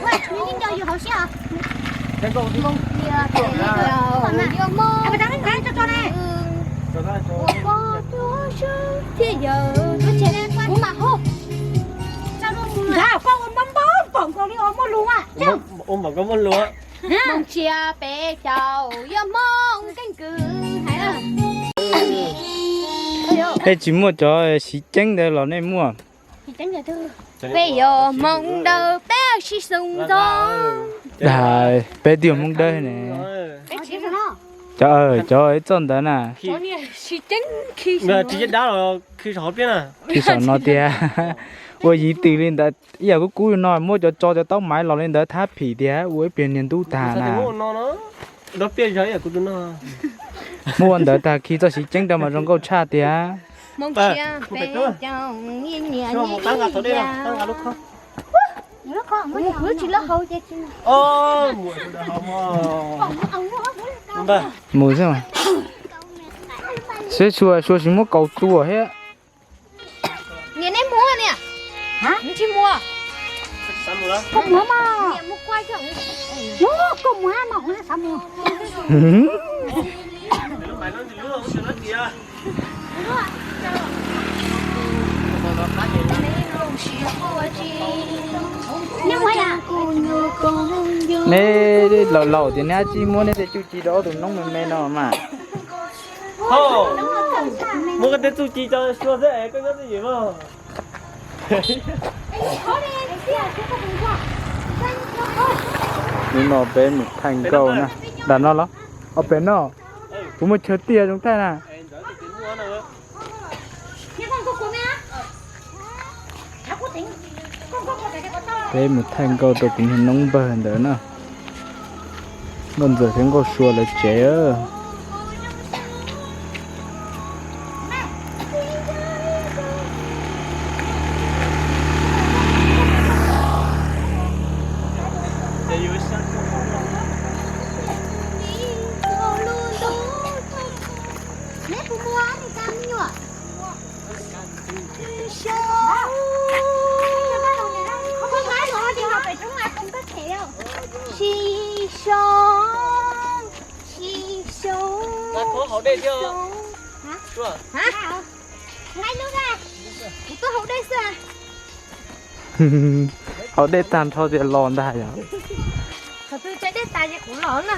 Ua, nws yeej nco yus hauv siab os. Thiaj yog kuv mam hu. Nrad koj ua npau npau npaum nkaus li os muaj lus a. Ua npaum koj muaj lus. Hmoob Tshiab peb caug yog Hmoob keeb kwm hais. Peb tsis muaj cov siv ceeb ntawd los nej muaj? Peb yog Hmoob dawb peb sib xoo ntxov. Peb twb yog Hmoob dawb ne. Cov, cov ib txoj ntawd na. Khi saum no tiag. Ua yiv tws li ntawd ib yam kuj kub no muab cov tso cov taub maiv los li ntawd thab phim tiag ua ib pliag niag ntub tag na. Muab ua ntawd tag khi txoj siv ceeb rau mas zoo nkauj tshaj tiag. Mus xwb mas. Seb sua sua tsis muab kaus tua thiab. Niam neb mus niam. Tsis mus. Koj mus mas. Koj mus mas xav mus. Neb laus laus tias neb tsis muab neb tej txuj ci rau ob tug noob me me no mas. Muab koj tej txuj ci tso sua xwb es koj nyob twj ywm mog. Hnub no peb mus thaij nkauj na. Nram no los? Ob pem no. Kuv muaj chaw tiag zoo thaij na. Peb mus thaij nkauj rau kuv niag noob npawg ntawd na. Nkauj ntxawm thiab nkauj sua lawv tsev. Sis xyoo, sis xyoo, sis xyoo. Kuv tuaj haus dej xwb. Haus dej tag nrho tias los ntag yog. Qhov twg tsav dej tas ces kuv los na.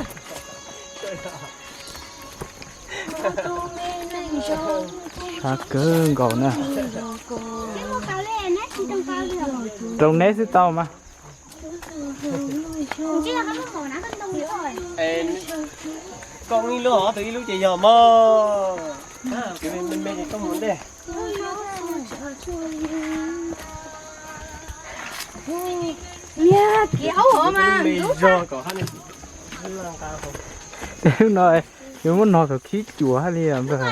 Sab kawg nkaus na. Rau neb xwb tau mas. Koj ib lub, ob tug ib lub ces yog mog. Kuv me me ces koj mus ntej. Kev aub hov mas me zog kom hab. Lub no yuav muab no thaum khib cuam hab li npawg.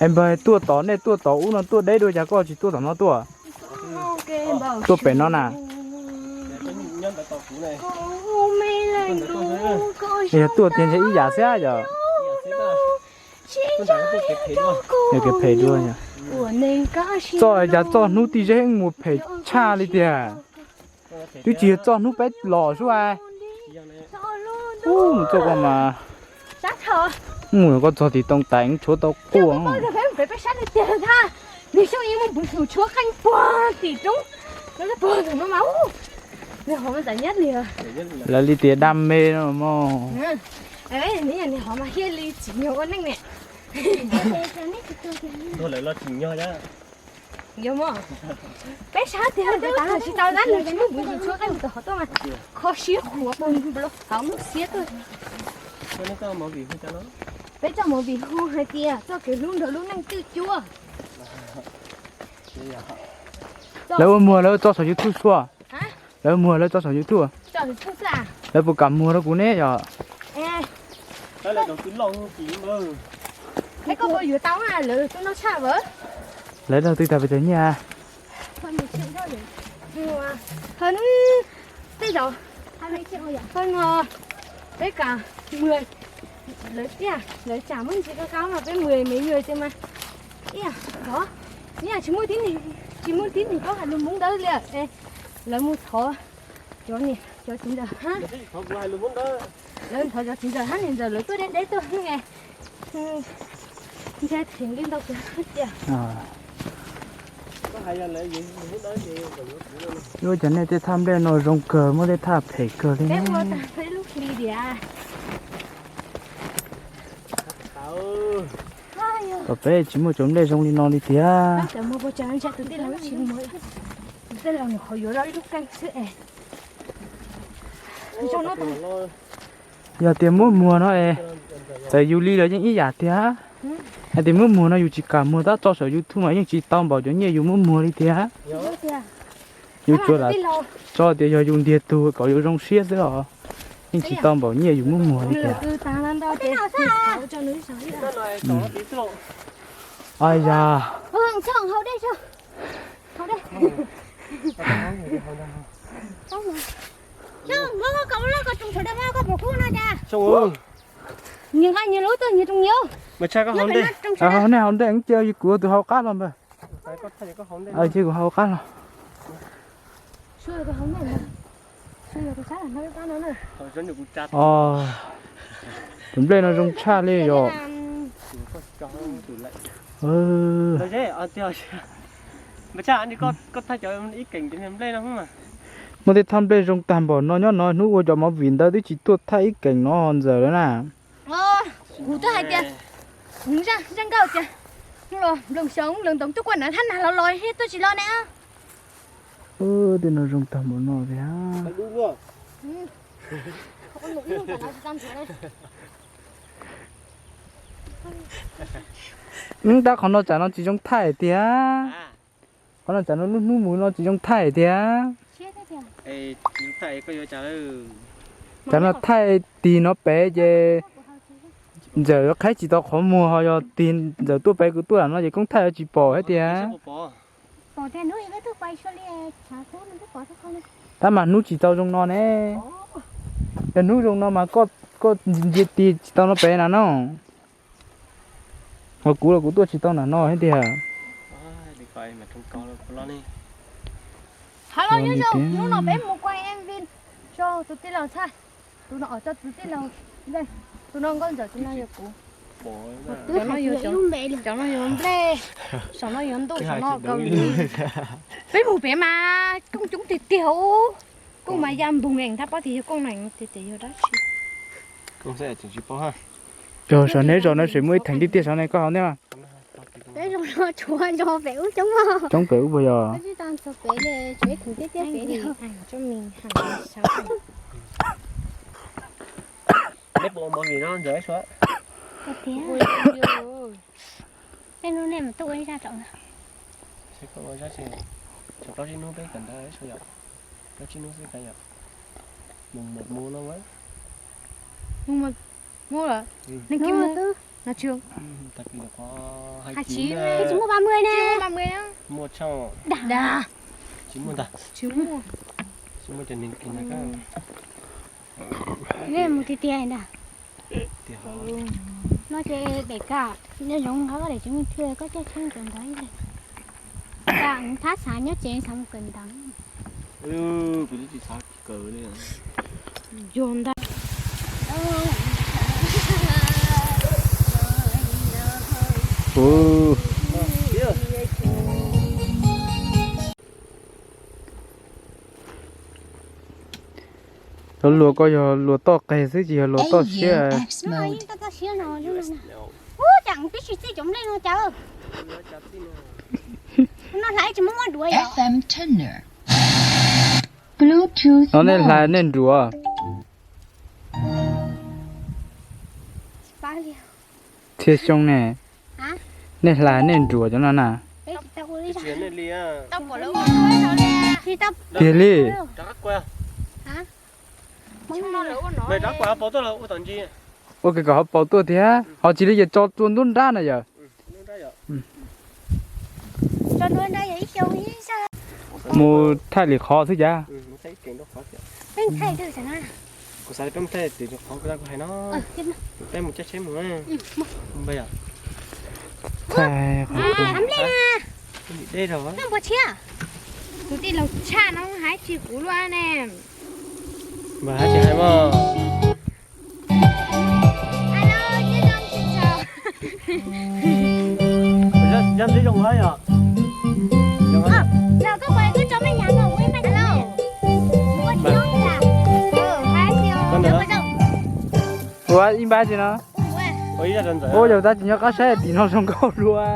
Es npawg tuaj tod, nej tuaj tod ub no tuaj deb dua cas koj tsis tuaj tom no tuaj? Tuaj pem no na. Yog tuaj tiag ntshe ib yam xwb yog. Yog kev phem dua. Txoj cas txoj hnub tij zeb mus phem tshaj li tiag. Twb tsis yog txoj hnub peb los sub as. Mus txoj ko mas mus koj txog tim too tais tshuav tau quaj. Lawv li tias dam me no mog. Peb sab tiag, tsis tau dab, nws tsis muaj npus zus tshuab qab mus tau hov tuaj mas kho siab qhuav pog nplo hauv muaj siab tuaj. Peb coj movie hu hais tias txoj kev hlub nrog lub neej twj cuab. Lawv ua muag lawv tso saum YouTube xwb. Lawv muag lawv tso saum YouTube. Lawv puas kam muag rau kuv ne yog? Lawv dag twg tag pes tsawg nyiaj? Tej zaum, no, peb kam mười, lawv tiaj lawv tsam muab ntsis kab kab mas peb mười mấy người ces mas, ib yam, ib yam tsis muaj tib neeg, tsis muaj tib neeg paub hais lus Hmoob Dawb li. Lawv mus thov cov niam cov txiv ntawd hab, lawv thov cov txiv ntawd hab niam ntxawm lawv tuaj deb deb tuaj ne. Nthe theem li ntau kawg tiag. Yuav cov nej tej thaj nplej no zoo kawg, muaj tej thaj phem kawg li. Peb ua tag peb lub hli tiag. Kom peb tsis muaj cov nplej zoo li no li tiag. Tus tij laug nws qhov yuav loj ib lub keej xwb es. Yog tias muab muag no es, txawm yus li los yeej ib yam tiag. Hais tias muab muag no yus tsis kam muag tab tso saum YouTube mas yeej tsis tau npaum cov nyiaj yus muab muag li tiag. Yus tsuas lam tso tias yog yus ntiag tug kom yus zoo siab xwb os, yeej tsis tau npaum nyiaj yus muab muag li tiag. Ai ya. Nws nqa nws lub tuaj nws roos nyob. Hauv ntej, hauv ntej, cia kuv tus hauv qab los npawg. Cia kuv hauv qab los. Tus nplej no zoo tshaj li yom. Muaj tej thaj nplej zoo tag npaum no nyob no, hnub ua cov movie ntawd twb tsis tuaj thaj ib keem no ntxawm lawm na. Kuv twb hais tias, kuv zaj nkauj tias, los nploos xyoo nploos ntoos tuaj kuaj nav thab nag los los thiab tuaj tsis los ne. Tej no zoo tag npaum no tiag. Tab qhov no tsam no tsis zoo thaij tiag. Qhov no tsam no lub hnub mus no tsis zoo thaij tiag. Tsam no thaij tig no pem ces ntxawm qhaib tsis tau qhov muag, ho yog tig ntxawm tuaj pem kuv tuaj lam no ces koob thaij yuav tsis pom thiab tiag. Tab mas hnub tsis tau zoo no ne. Yog hnub zoo no mas koj ntsia tig tsis tau no pem na no. Ho kuv los kuv tuaj tsis tau na no thiab tiag. Hnub no peb mus kuaj MV rau tus tij laug txhaj, tus no os, tus tij laug, tus no nkauj ntxawm, tus no yog kuv. Cov no yog nplej, saum no yog ntuj, saum no kaus lim. Peb mus pem mas koob coob tiag tiag. Koob mas ya npug me, thab paub tias yog koob na tiag tias yog dab tsi. Saum neb zos no tseem muaj ib theem tiag tiag, saum no koj haus ntej mas. Peb zos no tshuav zos pem ub coob os. Coob pem ub puas yog? Peb tsis tau txog pem li, tshuav ib theem tiag tiag pem li. Peb hnub nej mas tuaj ua ib zaj tso. Plaub tsib hnub peb kawm ntawv, plaub tsib hnub xwb kav yom. Mus mus no, mus lawm, neeg kis mus no tsis, tsis muaj ba mươi ne, muaj tshaj, tsis muaj ntag, tsis muaj, tsis muaj cov neeg kis ntag. Nej mus tiag tiag ntag. No ces daim kam nyob zoo nqab daim ceev meej thiaj koj caij tsheb mus kawm ntawv ib leeg. Kam thab xav nyob tsev xav mus kawm ntawv. Kuv twb tsis xav kawm li. Yog ntag. Cov luas ko yog luas toj qeg xwb tsis yog luas toj siab. No nej hla nej nruam. Txhia xyoo ne, nej hla nej nruam cov no na. Tiag li. Ua ke kom hauv paus tuaj thiab, ho tsis li ces tso tua nruab nrab na yawm. Mus thaij li qhov xwb cas. Kuv xav tias peb mus thaij tim qhov kuv hais no, peb mus caij tsheb mus. Npaj yom. Thaij qhov dej rau. Tus tij laug tshaj no hais tsis kuv luaj ne. Npaj hais tsis hais mog. Ua ib npab tsi no. Ua yog tab tsis nyob qab saib tim no zoo nkauj dua.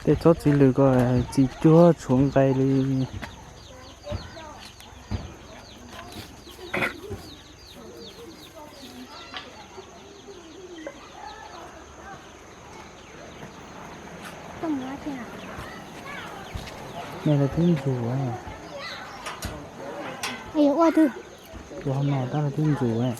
Tej tsob txiv lws ko txi cuag tshuav nqe li. Nej lawv twb ntxuav. Ua twg? Ua no tab lawv twb ntxuav.